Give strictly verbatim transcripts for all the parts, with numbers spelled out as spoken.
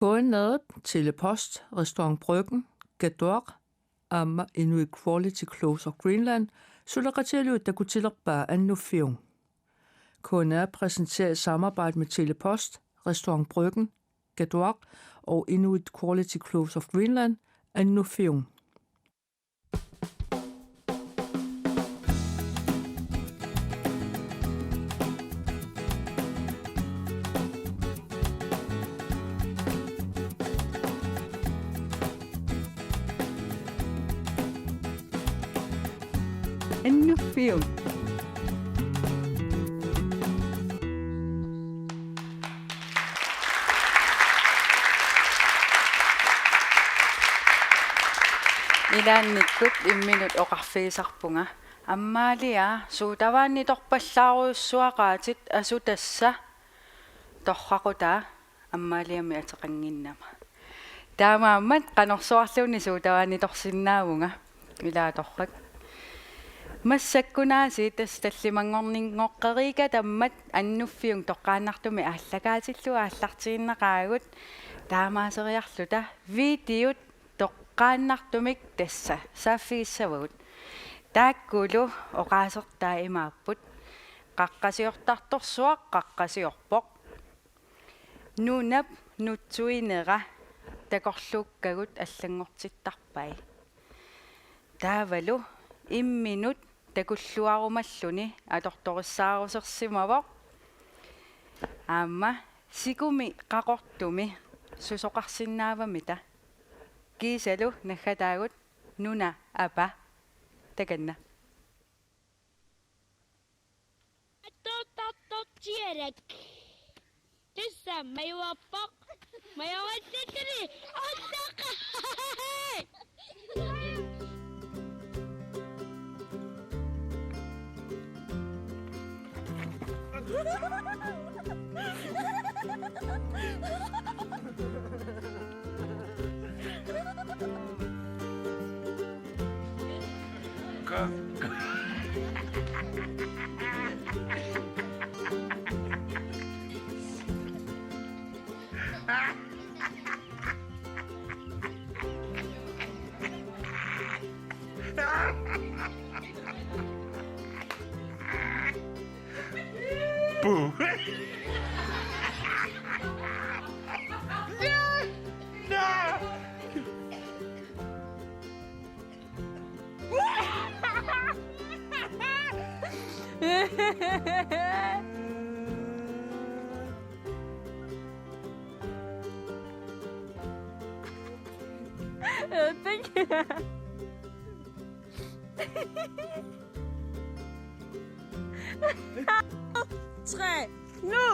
K N R-ip, Tele-Post, Restaurant Bryggen, Katuaq aamma Inuit Quality Clothes of Greenland suleqatigalugit takutilerpaa Annuffiup. K N R præsenterer i samarbejde med Tele-Post, Restaurant Bryggen, Katuaq og Inuit Quality Clothes of Greenland Annuffiup. Annuffiup. Ilaannikkut imminut oqarfigisarpunga. Amalia, sodavanditorpallaarujussuaqaatit, asu tassa torraqutaa Amaliamik ateqannginnama. Taamaammat qanorsuarluunniit sodavanditorsinnaavunga, ilaa torrak. Massakkunaasiit tassa tallimanngorninngoqqeriikkatammat Annuffiup toqqaannartumik aallakaatillugu aallartiinnaqaagut, taamaaseriarluta videot toqqaannartumik tassa saaffigissavagut. Taakkulu oqaasertai imaapput: Qaqqasiortartorsuaq qaqqasiorpoq. Nunap nutsuinera takorluukkagut allanngortittarpai. Taavalu imminut takulluarumalluni atortorissaarusersimavoq. Aamma sikumi qaqortumi susoqarsinnaavamita. Kiisalu naggataagut nuna apa. Takanna. Attortartortiarak. Tassa majuarpoq. Majuarallatili. Ottaqa. Boo. No! No! Thank you. Tre, nu!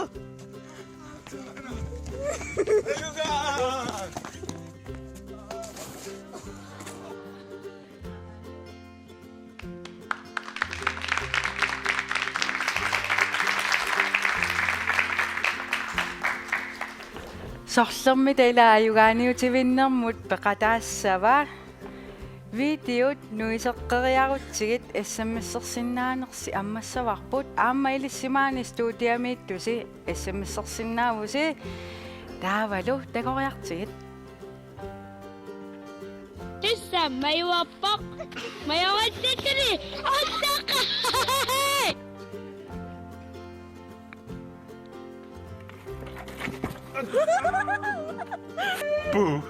Sorlermita ila ajugaaniutivinnermut peqataassava. Videot nuiseqqeriarutsigit S M S-ersinnaanersi ammassavarput, aamma ilissimaani studiamiittusi S M S-ersinnaavusi. Taavalu takoriartigit. Tassa majuarpoq. Majuarallatili. Ottaqa. Boo.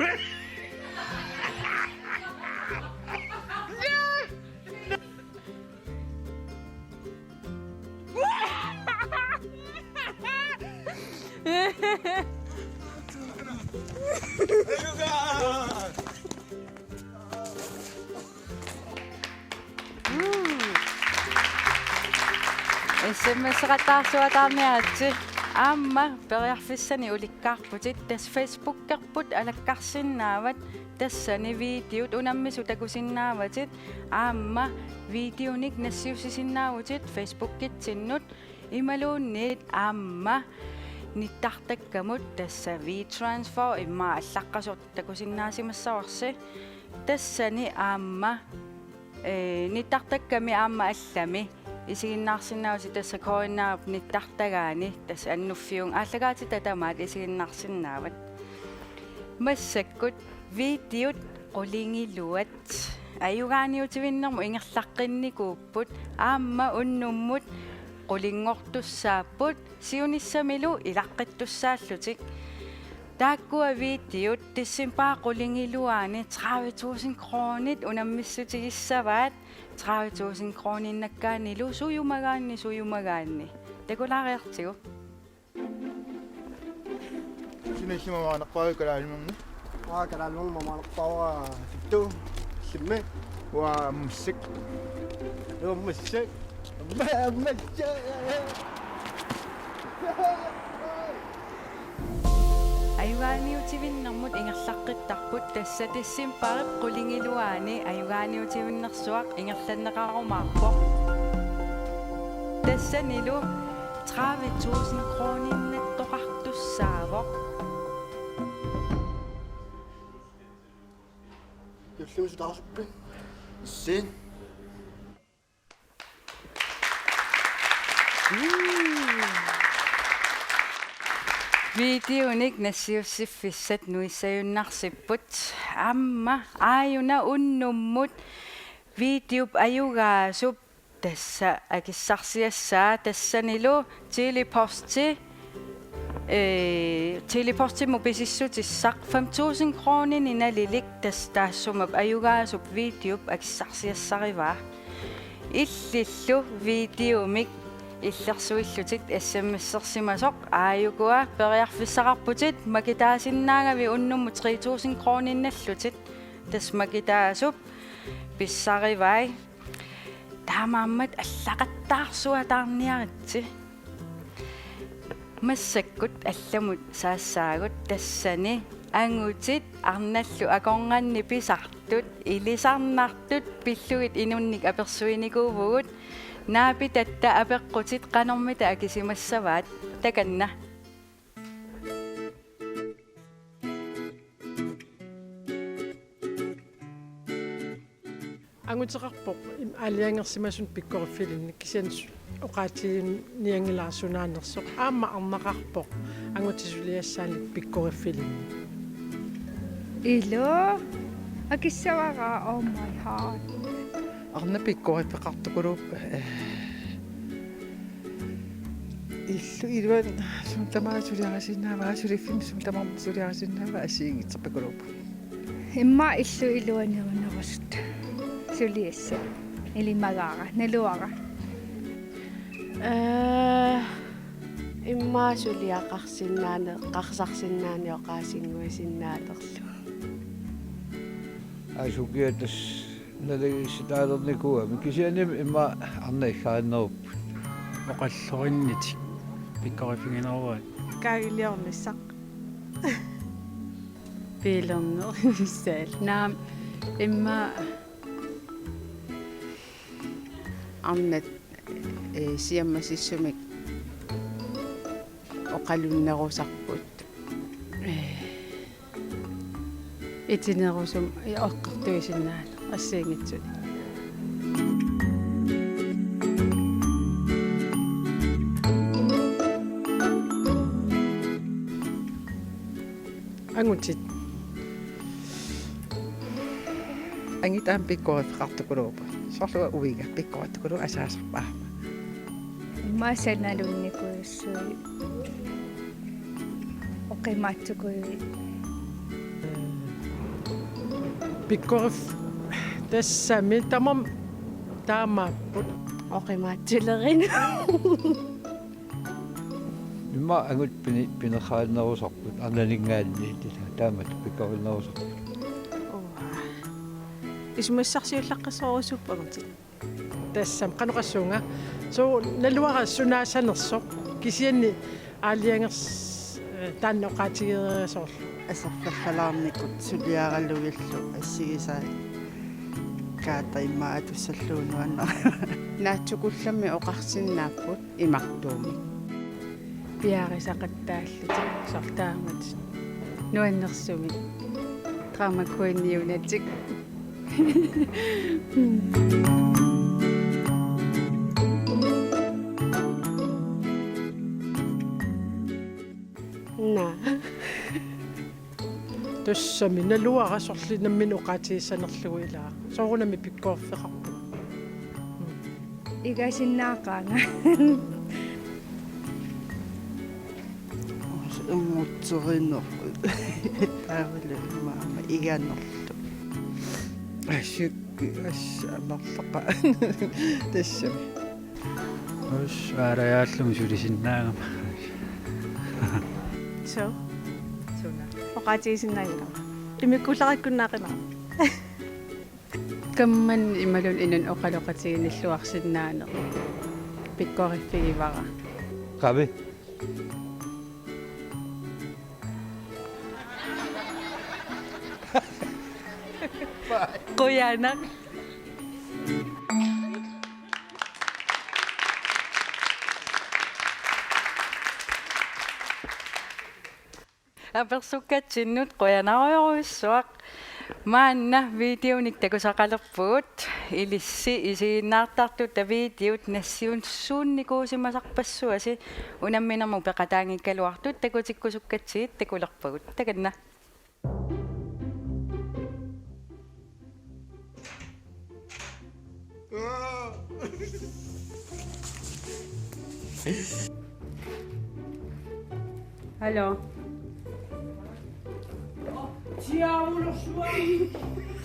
S M S-eqataarsuataarniaritsi. Aamma periarfissanik ulikkaarputit, tassa Facebookerput alakkarsinnaavat, tassani videot unammisut takusinnaavatit, aamma videonik nassiussisinnaavutit Facebookitsinnut, imaluunniit aamma nittartakkamut, tassa WeTransfer immaqa allaqqasoq takusinnaasimassavarsi. Tassani aamma, eh, nittartakkami aamma allami isiginnaarsinnaavusi, tassa K N R-ip nittartagaani, tassa Annuffiup aallakaatita tamaat isiginnaarsinnaavat. Massakkut videot qulingiluat ajugaaniutivinnermut ingerlaqqinnikuupput, aamma unnummut qulinngortussaapput siunissamilu ilaqqittussaallutik. Taakkua videot decembarip qulingiluaani tredive tusind kronit unammissutigissavaat, tredive tusind kroninnakkaannilu sujumagaanni, sujumagaanni. Takulaariartigu. Sumi, sumi maannarpaavi Kalaallit Nunaanni? Aa, Kalaallit Nunaanni maannarpaavara Sittu, Simmi. Uanga Ammassaq. Uanga Ammassaq. Amma-, Ammassaq. Ajugaaniutivinnermut ingerlaqqittarput, tassa decembarip qulingiluaani ajugaaniutivinnersuaq ingerlanneqarumaarpoq. Tassanilu tredive tusind kroninnattoqartussaavoq. Juulliusutaarsuppit? Sin. Videonik nassiussiffissat nuissajunnarsipput. Aamma aajuna unnummut videop ajugaasup tassa akissarsiassaa, tassanilu Tele-Posti, ee, Tele-Postimut pisissutissaq fem tusind kroninik nalilik, tassa taassuma ajugaasup videop akissarsiassarivaa. Illillu videomik illersuillutit S M S-ersimasoq, aajukua periarfissaqarputit makitaasinnaagavit unnummut tre tusind kroninnallutit, tassa makitaasup pissarivai. Taamaammat allaqattaarsuataarniaritsi. Massakkut allamut saassaagut, tassani angutit arnallu akornanni pisartut, ilisarnartut pillugit inunnik apersuinikuuvugut. Naapitatta apeqqutit qanormita akisimassavaat. Takanna. Anguteqarpoq im-, aalajangersimasunut pikkoriffilinnik, kisianni su-, oqaatiginianngilara sunaanersoq. Aamma arnaqarpoq angutit suliassaanik pikkoriffilinnik. Ilo, akissavara, oh my heart. Arnat pikkoriffeqartukuluupput, eh, illup iluani sumut tamaat suliarisinnaavaa, suliffimmi sumut tamaat suliarisinnaavaa assigiinngitsorpakuluupput. Immaqa illup iluani nerinerusut suliassat ilimagaara, naluara. Eh, immaqa suliaqarsinnaane-, qarsarsinnaanera oqaasinnguisinnaanerlugu. Asukiatas nalagissitaalernikuugami, kisianni immaqa arnat iggarinnerupput. Oqallorinnitik pikkoriffigineruaat. Kaagiliornissaq. Biilerneq missaal. Naamik, immaqa arnat, eh, siammasissumik oqalunnerusarput. Eh, itinerusumik eqqartuisinnaaneq assigiinngitsunik. Angutit. Angutit aamma pikkoriffeqartukuluupput. Soorlu uanga pikkoritukuluuvoq asaasarput aamma. Immaqa sanalunnikuussui. Oqimaatsukujuit. Pikkorif-, tassami tamarmik taamaapput. Oqimaatsulerineq. Immaqa angutit pini-, pineqaannerusarput, arnaninngaanniit ilaa, taamatut pikkoriinnerusarput. Uaa. Isumassarsiullaqqissorujussuupput angutit. Tassami qanoq oqassuunga. Suu, naluara sunaasanersoq, kisianni aalajangers-, eh, taanna oqaatigereersoq. Aserfalalaarnikut suliaralugillu assigisai kaata immaqa atussallugu nuanneq. Naatsukullammik oqarsinnaapput imartuumik. Piarisaqattaallutik soorlu taamatut. Nuannersumik. Drama queeniunatik. Naa. Tassami naluara sorliit nammineq oqaatigissanerlugu ilaa. Soorunami pikkoriffiqarpugut. Igasinnaaqaanga. Ummutserinerput. Taavalu maama iganerlu. Assakki, assa amerlaqa. Tassami. Us, aarajaallumi sulisinnaagama. So. Suna. Oqaatigisinnaanngilanga. Imikkullarakkunnaaqinara. Kammanneq imaluunniit inunnik oqaloqatiginnilluarsinnaaneq pikkoriffigivara. Qavi. Qujanaq. Apersukkatsinnut qujanarujorujussuaq. Maanna videonik takusaqalerpugut. Ilissi isiginnaartartutta videot nassiussuunnikuusimasarpassuasi unamminermut peqataanngikkaluartut takutikkusukkatsigit takulerpagut. Takanna. Hallo. Diabolus,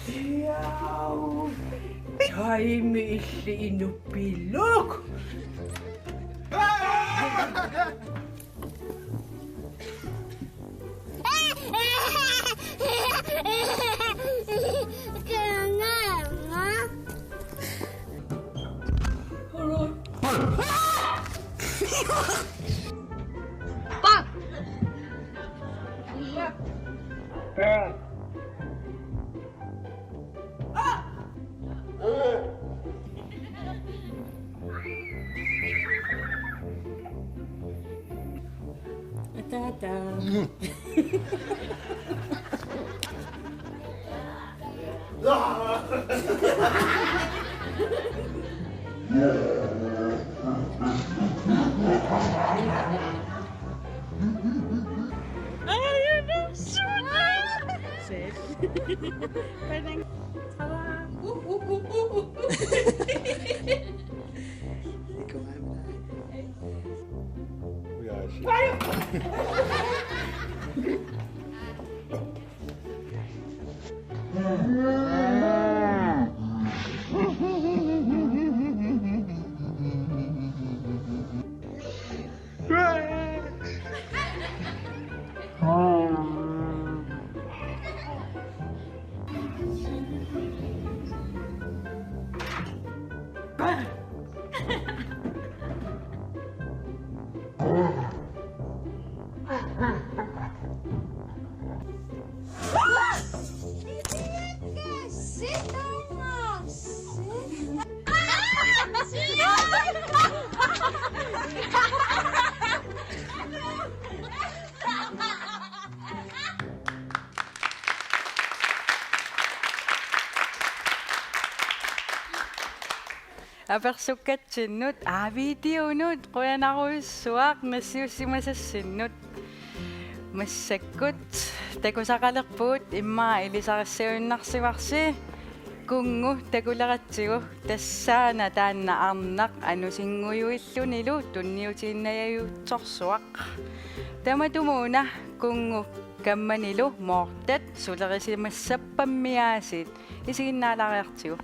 Diabolus. Taimi illit inuppiluk. Ataata. Apersukkatsinnut, aa, videonut, qujanarujussuaq nassiussimasassinnut. Massakkut takusaqalerpugut, immaqa ilisarissaguinnarsivarsi. Kunngu takuleratsigu, tassaana taanna arnaq anusinngujuillunilu tunniutiinnajajutsorsuaq. Tamatumuuna Kunngu kammanilu Mortat sulerisimassappammiaasiit, isiginnaalaariartigu.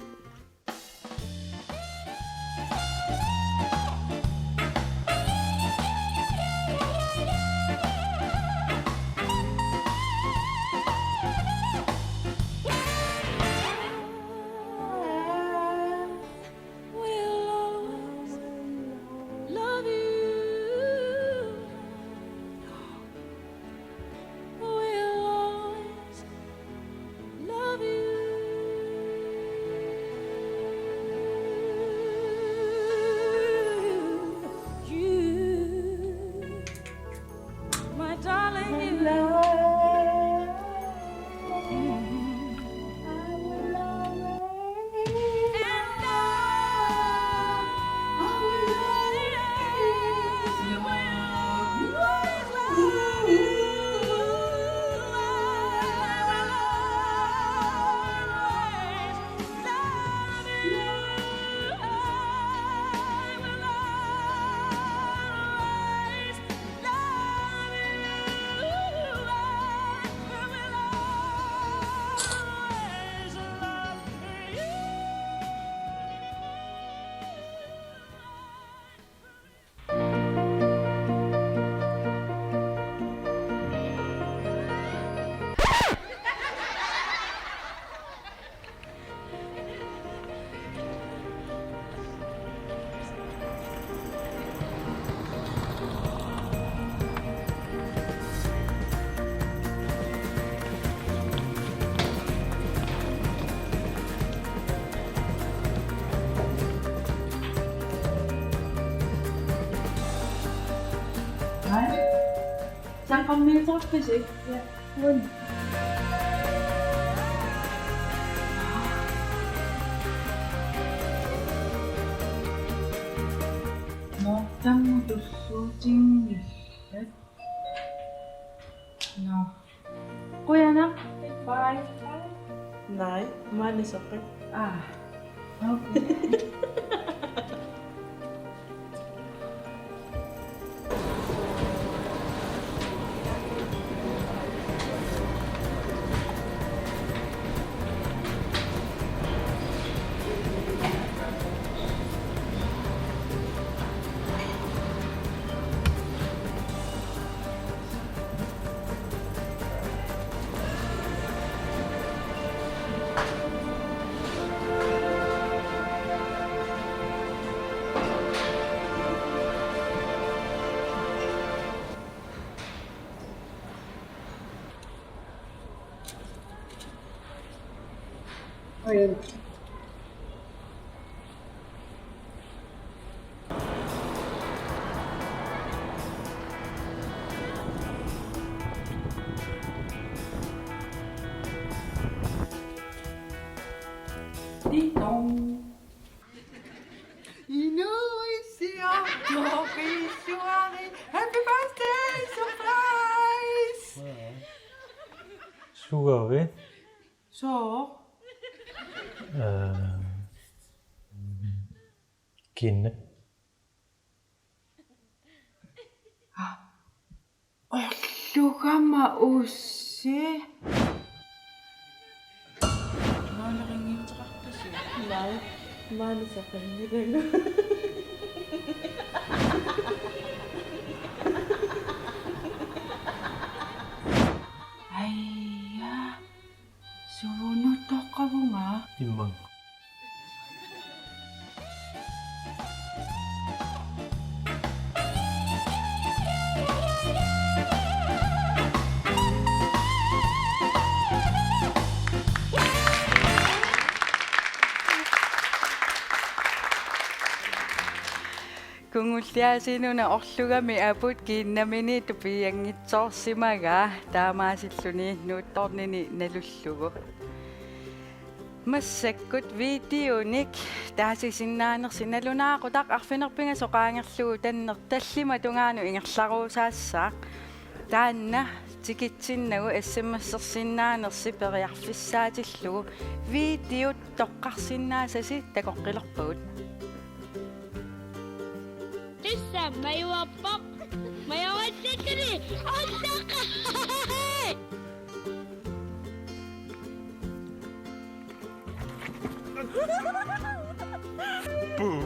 We'll always love you. We'll always love you. Qammiuterpisi? Ja. Uan. Nå, tammut tulluutinngillat. Nå. Qujanaq. Bye. Nej, maani soqi. Ah. Okay. Ding dong. Inuuissiortoqissuari. Happy birthday surprise. Sugavi? Sooq? Eh, Kiinna. Orlugama Ussi. Maaneringiuteqarpisi? Naa, maani soqinnilagu. Aja. Suunuutoqqavunga? Immaqa. Kungulliaasinuna orlugami aput Kiinnaminiittoq piianngitsoorsimagaa taamaasilluni nuuttornini nalullugu. Massakkut videonik taasisinnaanersi nalunaaqutaq arfineq-pingasoq qaangerlugu tanneq tallimat tungaanut ingerlaruusaassaaq. Taanna tikitsinnagu S M S-ersinnaanersi periarfissaatillugu videot toqqarsinnaasasi takoqqilerpagut. Tassa majuarpoq. Majuassalluni ollaqaat. Puu.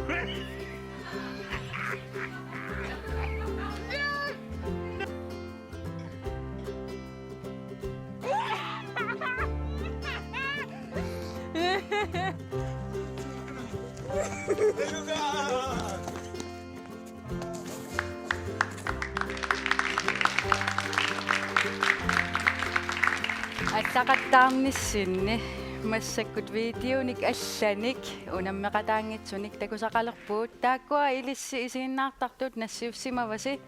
Allaqattaarnissinni massakkut videonik allanik unammeqataanngitsunik takusaqalerpugut, taakkua ilissi isiginnaartartut nassiussimavasi.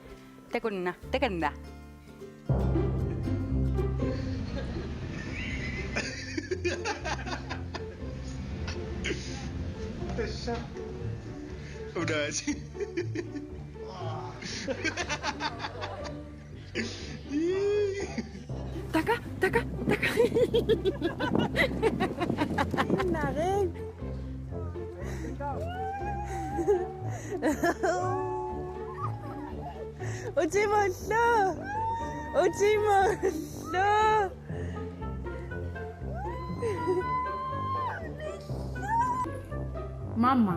Takunna, takanna. Tassa. Udaasi. Taka, taka, taka. Naring. Utimullu! Utimullu! Mama.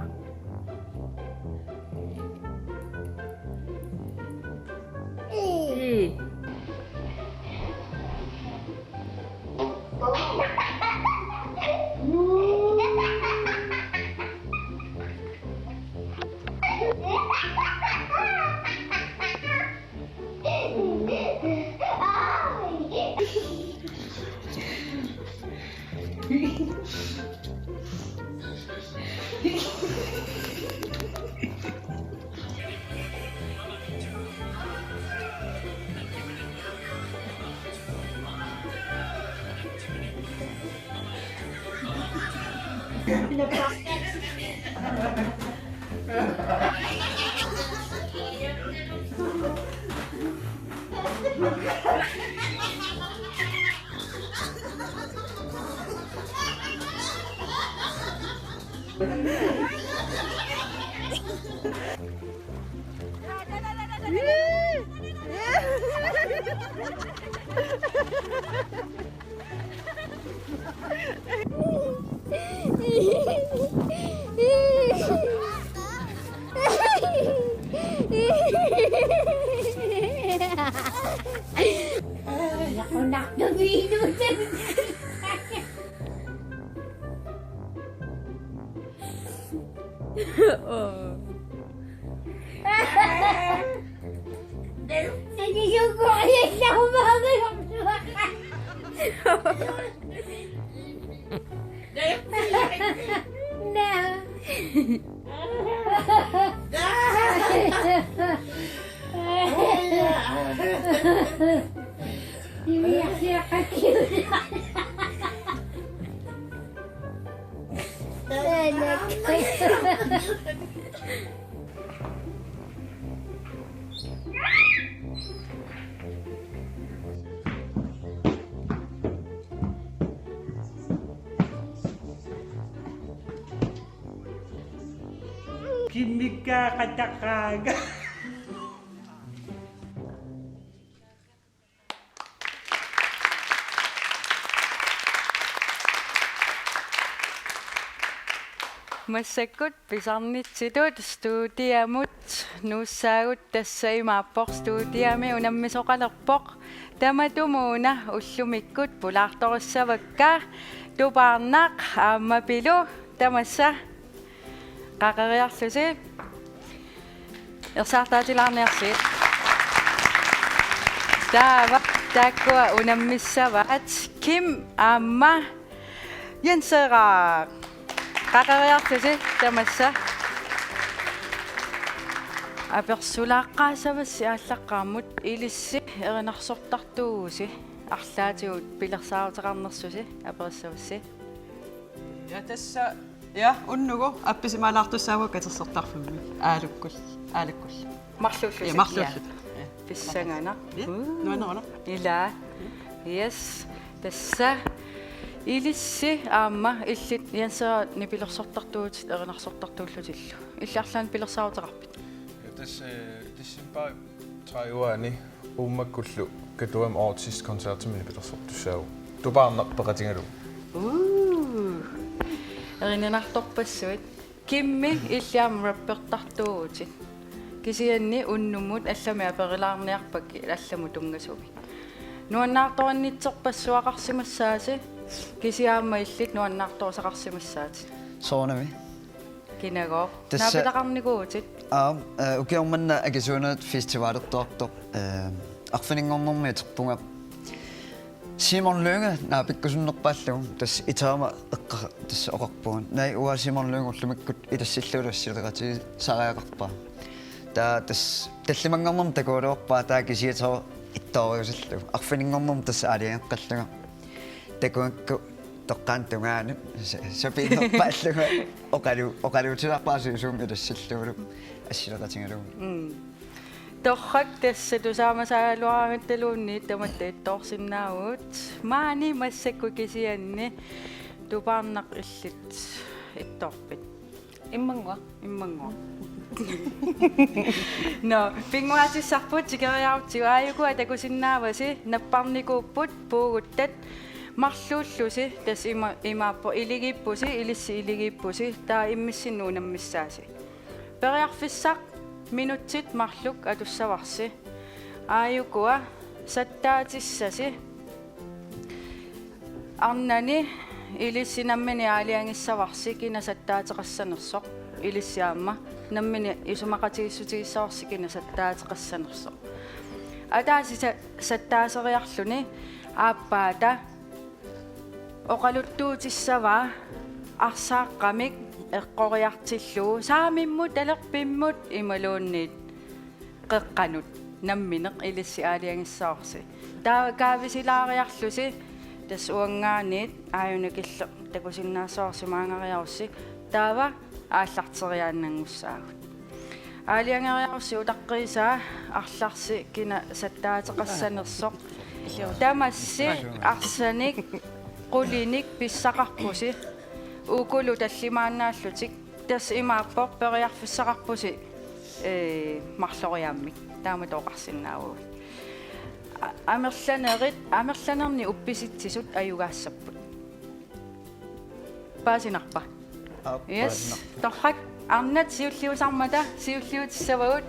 Ii. Kimmikkaaqataqaanga. Massakkut pisarnitsitut studiamut nuussaagut, tassa imaappoq studiami unammisoqalerpoq. Tamatumuuna ullumikkut pulaartorissavakka Tupaarnaq aamma Pilu, tamassa qaqeriarlusi. Ersaartaatilaarniarsigit. Taava taakkua unammissavaat Kim aamma Jens Eeraaq. Qaqeriarlusi tamassa. Apersulaaqqaassavassi aallaqqaammut, ilissi erinarsortartuuvusi arlaatigut pilersaaruteqarnersusi aperissavassi. Ja, tassa, ja, unnugu appisimaalaartussaavugut katersortarfimmi. Aalukkul-, aalukkullu. Marluullusi. Ja, marluullusi. Ja. Ja. Pissanganaq. Ja, uu, nuanneruna. Ila. Yes. Tassa ilissi aamma illit Jens Eeraaq nipilersortartuutit erinarsortartuullutillu. Illit arlaannik pilersaaruteqarpit? Ja, tassa, øh, december tredive-ani Uummakkullu Katuami Artist Concertimi nipilersortussaavugut. Tupaarnaq peqatigalugu. Uu. Erinartorpassuit. Kimmi illit aamma rappertartuuvutit. Kisianni unnummut allamik aperilaarniarpakka allamut tunngasumik. Nuannaartorannitserpassuaqarsimassaasi, kisianni aamma illit nuannaartorisaqarsimassaatit. Soorunami. Kinagooq. Tassa naapitaqarnikuuvutit? Aap, eh, ukioq manna akisuunut festivalertuartoq, eh, arfininngornermi uterpunga Simon Lynge naapikkusunnerpaallugu, tassa iterama eqqa-, tassa oqarpunga: Naak uanga Simon Lynge ullumikkut ilassillugulu assileqatigisariaqarpa? Taava tassa tallimanngornermi takugaluarpara, taava kisiat soorlu ittooriusillugu. Arfininngornermi tassa aalajangeqqallunga. Takugakku toqqaannaq tungaanut sa-, sapiinnerpaallunga oqalu-, oqaluutilaarpara suisuumik ilassillugulu assileqatigalugu. Mm. Torrak, tassa tusaamasagaluaraangattaluunniit tamatta ittoorsinnaavugut. Maani massakkut kisianni Tupaarnaq illit ittoorpit? Immannguaq. Immannguaq. Nå, pinnguaatissarput tikeriarutsigu, aajukua takusinnaavasi, napparnikuupput puuguttat marluullusi, tassa ima-, imaappoq iligiippusi, ilissi iligiippusi, taava immissinnut unammissaasi. Periarfissaq minutsit marluk atussavarsi. Aajukua sattaatissasi. Arnani ilissi nammineq aalajangissavarsi kina sattaateqassanersoq. Ilissi aamma nammineq isumaqatigiissutigissavarsi kina sattaateqassanersoq. Ataaseq sa-, sattaaseriarluni aappaata oqaluttuutissavaa arsaaqqamik eqqoriartillugu saamimmut, talerpimmut imaluunniit qeqqanut nammineq ilissi aalajangissavarsi. Taava kaavisilaariarlusi Tassa uanngaanniit aajuna killeq takusinnaassavara simaangariarussi, taava aallarteriaannanngussaagut. Aalajangeriarussi utaqqiisaa arlarsi kina sattaateqassanersoq. Tamassi arsanik qulinik pissaqarpusi, ukulu tallimaannaallutik. Tassa imaappoq periarfissaqarpusi, ee, marloriaammik. Taamatut oqarsinnaavugut. A-, amerlanerit, amerlanerni uppisitsisut ajugaassapput. Paasinarpa? Aap, yes. Paasinarpoq. Torrak, arnat siulliusarmata, siulliutissavagut.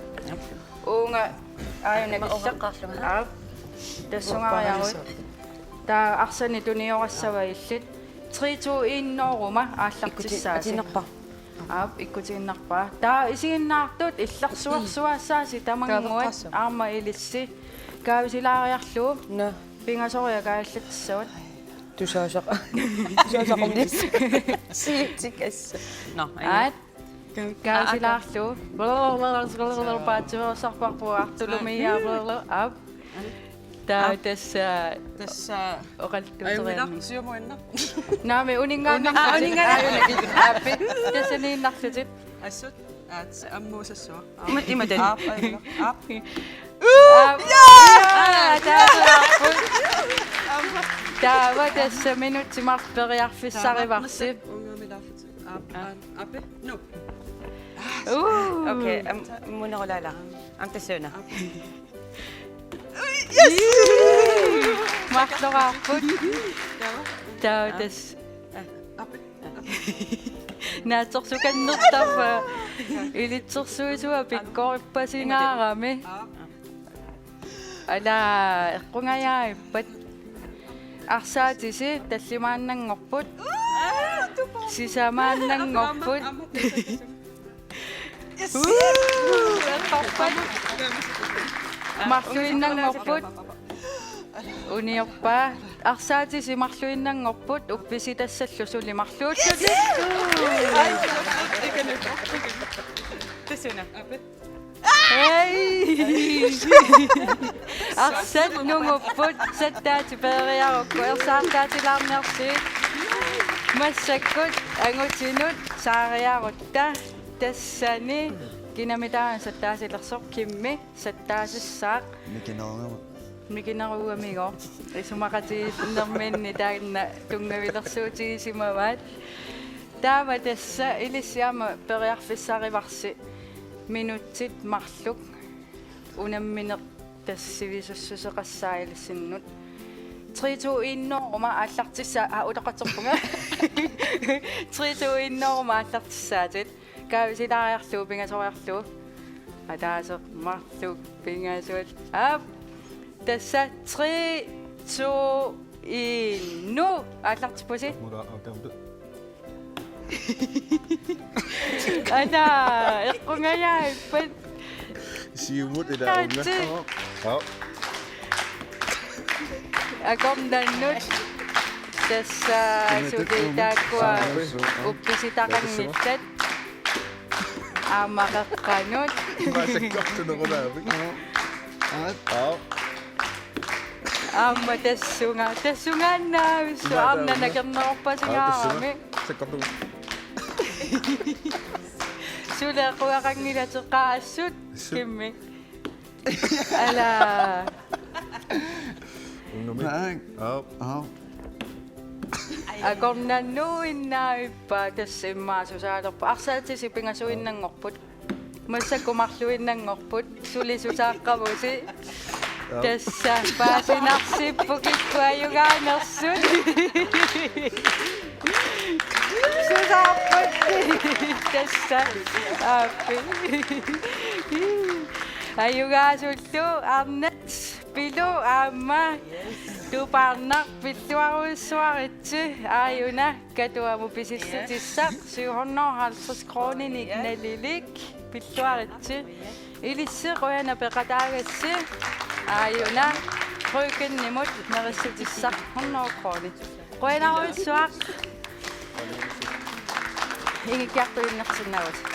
Uunga aajuna killeq. Aap. Tassungariaruk. Taava arsanik tuniorassava illit. Tre, to, en-oruma aallartissaasi. Atinerpa? Aap, ikkutiinnarpaa. Taava isiginnaartut illersuersuaassaasi tamannguit. Kaaveqqaassava? Aamma ilissi. Kaavisilaariarlugu. Nå. Pingasoriaq kaajallatissavagut. Tusaasaq. Tusaasaqumlis. Siitsikassa. Nå, aat. Kaavisilaarlugu. Paatsiveersarparput artulumiia. Aap. Taava tassa. Tassa. Oqaluttuuteriarami. Ajunngilaq, siumuinnaq. Naamik, uninngaannaq. Aa, uninngaannaq. Aajuna killeq. Aappi. Tassaniinnarlutit. Assut. Aat, ammuusassua. Ima-, imatut. Aap, ajunngilaq. Aap. Aap. Jaa! Aa, taava. Taava tassa minutsit marluk periarfissarivarsi. Aap, aap, aap. Nå. Uu. Okay, am-, munerulaala. Aamma tassuuna. Yes! Marloraarput. Taava tassa. Naatsorsukannertarpa ilitsersuisua pikkorippasingaarami. Ala, eqqungajaappat. Arsaatisi tallimaannanngorput. Sisamaannanngorput. Uu, eqqorpat. Marluinnanngorput. Uniorpaa. Arsaatisi marluinnanngorput, uppisitassallu suli marluullutik. Tassuuna. Hej! Arsaq nungupput, sattaati peeriarukku, ersaartaatilaarniarsigit. Massakkut angutinut saariarutta. Tassani kinami taanna sattaasilersoq? Kimmi sattaasissaaq. Mikineruugama. Mikineruugamigooq. Isumaqatigiinnerminni taanna tunngavilersuutigisimavaat. Taava tassa ilissi aamma periarfissarivarsi minutsit marluk unammineq tassa sivisussuseqassaaq ilissinnut. Tre, to, en-oruma aallartissaa-, aa, utoqqatserpunga. Tre, to, en-oruma aallartissaatit. Kaavisilaariarlugu, pingasoriarlugu. Ataaseq, marluk, pingasut. Aap. Tassa tre, to, en, nu. Aallartippusi. Muda, okay, okay. Ana, eqqungajaappat. Siumut ila unga. Taatsi. Aap. Akornannut. Tassa suli taakkua uppisitaqanngillat. Aamma qeqqanut. Massakkut tunerulaavik. Aap. Aamma tassunga. Tassungaannaavissu. Aamma nakernerorpasingaarami. Sakkortugut. Suli eqqugaqanngilateqaassut. Kimmi. Ala. Unnumi. Aap. Aap. Akornannuinnaavippa, tassa immaqa susaalerput. Arsaatisi pingasuinnanngorput. Massakkut marluinnanngorput. Suli susaaqqavusi. Aap. Tassa paasinarsipput kikkut ajugaanersut. Susaarput. Tassa. Aappi. Ajugaasullu arnat. Pilu aamma tupaarnaq pilluarujussuaritsi aajuna Katuamut pisissutissaq syv hundrede og halvtreds krooninik nalilik pilluaritsi. Ilissi qujanaq peqataagassi aajuna Frøkenimut nerissutissaq hundrede krooni. Qujanarujussuaq. Ingikkiartuinnarsinnaavutit.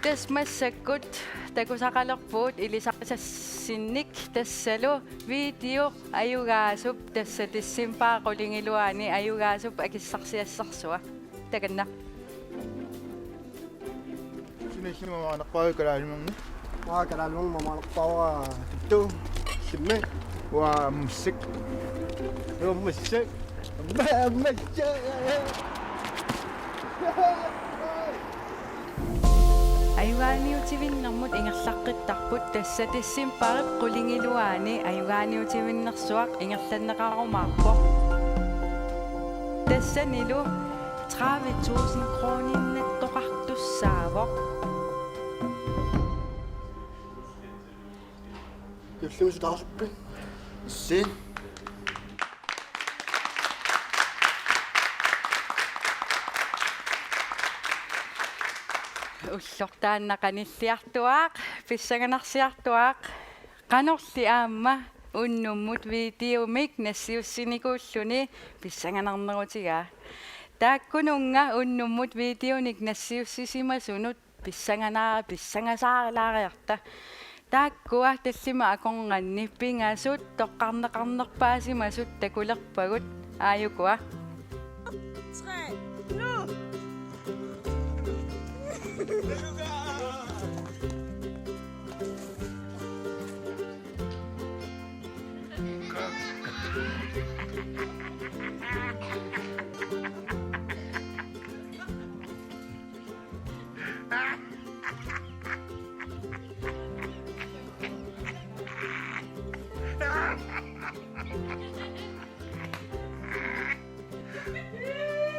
Tassa massakkut takusaqalerpugut ilisarisassinnit Tassalu video ajugaasup, tassa decembarip qulingiluaani ajugaasup akissarsiassarsua. Takanna. Sumi, sumi mamaanarpaavit kalaalimernit? Aa, kalaalimernit mamaanarpaavara Tuttu, Simmi. Uanga Massak. Uanga Massak. Massak. Ajugaaniutivinnermut ingerlaqqittarput, tassa decembarip qulingiluaani ajugaaniutivinnersuaq ingerlanneqarumaarpoq. Tassanilu tredive tusind kroninnattoqartussaavoq. Jullimi sutaasuppi. Sin. Ulloq taanna qanilliartuaaq, pissanganarsiartuaaq. Qanorli aamma unnummut videomik nassiussinikuulluni pissanganarnerutigaa. Taakkununnga unnummut videonik nassiussisimasunut pissangana-, pissangasaarilaariarta. Taakkua tallimat akornanni pingasut toqqarneqarnerpaasimasut takulerpagut, aajukua. Tre, nu!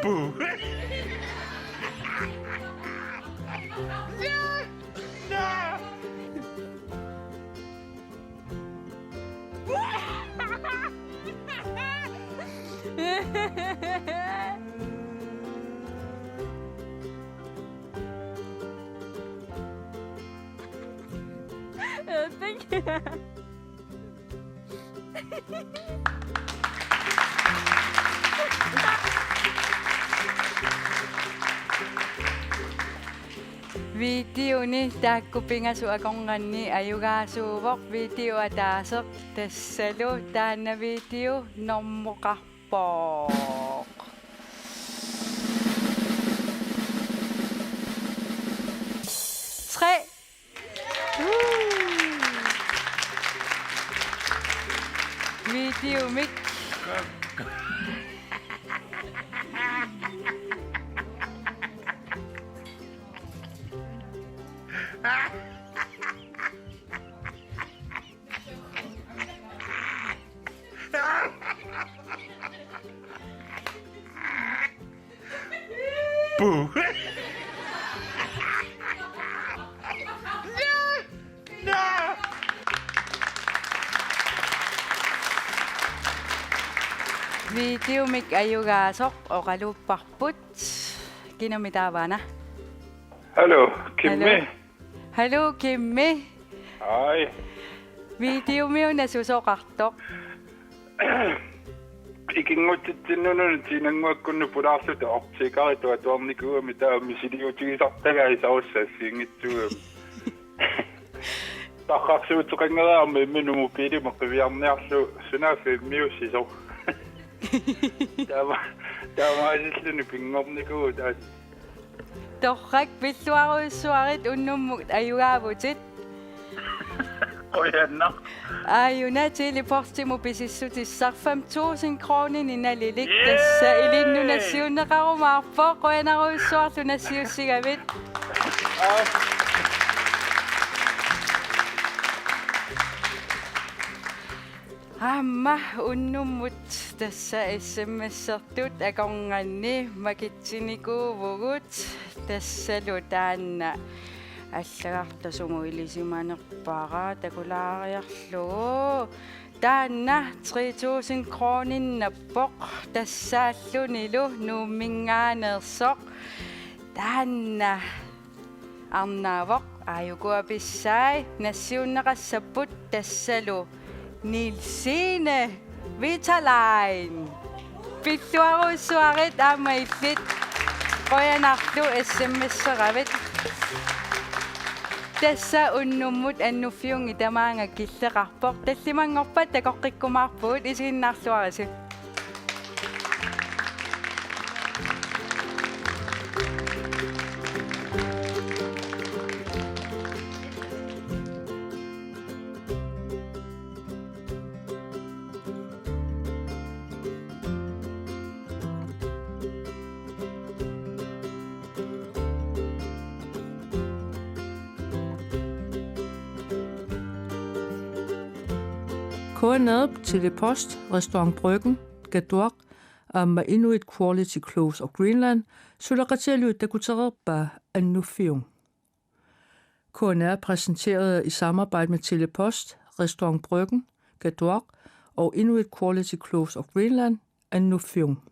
Boo. Thank you. Videoni taakku pingasut akornanni ajugaasuuvoq video ataaseq, tassalu taanna video normoqarpoq. Tre. Videomik. Boo. Videomik ajugaasoq oqaluupparput. Kinami taavaana? Hallo, Kimmi. Hallo. Hallo, Kimmi. Hej. Videomi una susoqartoq? Ikinngutsitsinnut Tiinannguakkunnut pulaarluta optikeritut atuarnikuugami, taava misiliutigisartagai sarussat assigiinngitsuugami. Tarrarsuuteqanngeraarmat imminut mobilimut qiviarniarlugu, sunaaffa immiussisoq. Taama-, taamaasilluni pinngornikuuvoq taas. Torrak, pilluarujussuarit unnummut ajugaavutit. Qujanaq. Aajuna Tele-Postimut pisissutissaq fem tusind kroninik nalilik. Yay! Tassa ilinnut nassiunneqarumaarpoq, qujanarujussuarlu nassiussigavit. Aap. Aamma unnummut tassa S M S-ertut akornanni makitsinikuuvugut, tassalu taanna allagartaq sumut ilisimanerpara takulaariarlugu. Taanna tre tusind kroninnappoq, tassaallunilu Nuumminngaanneersoq. Taanna arnaavoq, aajukua pissai, nassiunneqassapput, tassalu Nielsine Vitaline. Pilluarujussuarit aamma illit. Qujanarlu S M S-eravit. Tassa unnummut Annuffiunngi tamaanga killeqarpoq, tallimanngorpat takoqqikkumaarpugut, isiginnaarluarisi. K N R-p Tele-Post, Restaurant Bryggen, Katuaq aamma Inuit Quality Clothes of Greenland suleqatigalugit takutereerpaa Annuffiung. K N R præsenteret i samarbejde med Tele-Post, Restaurant Bryggen, Katuaq og Inuit Quality Clothes of Greenland, Annuffiung.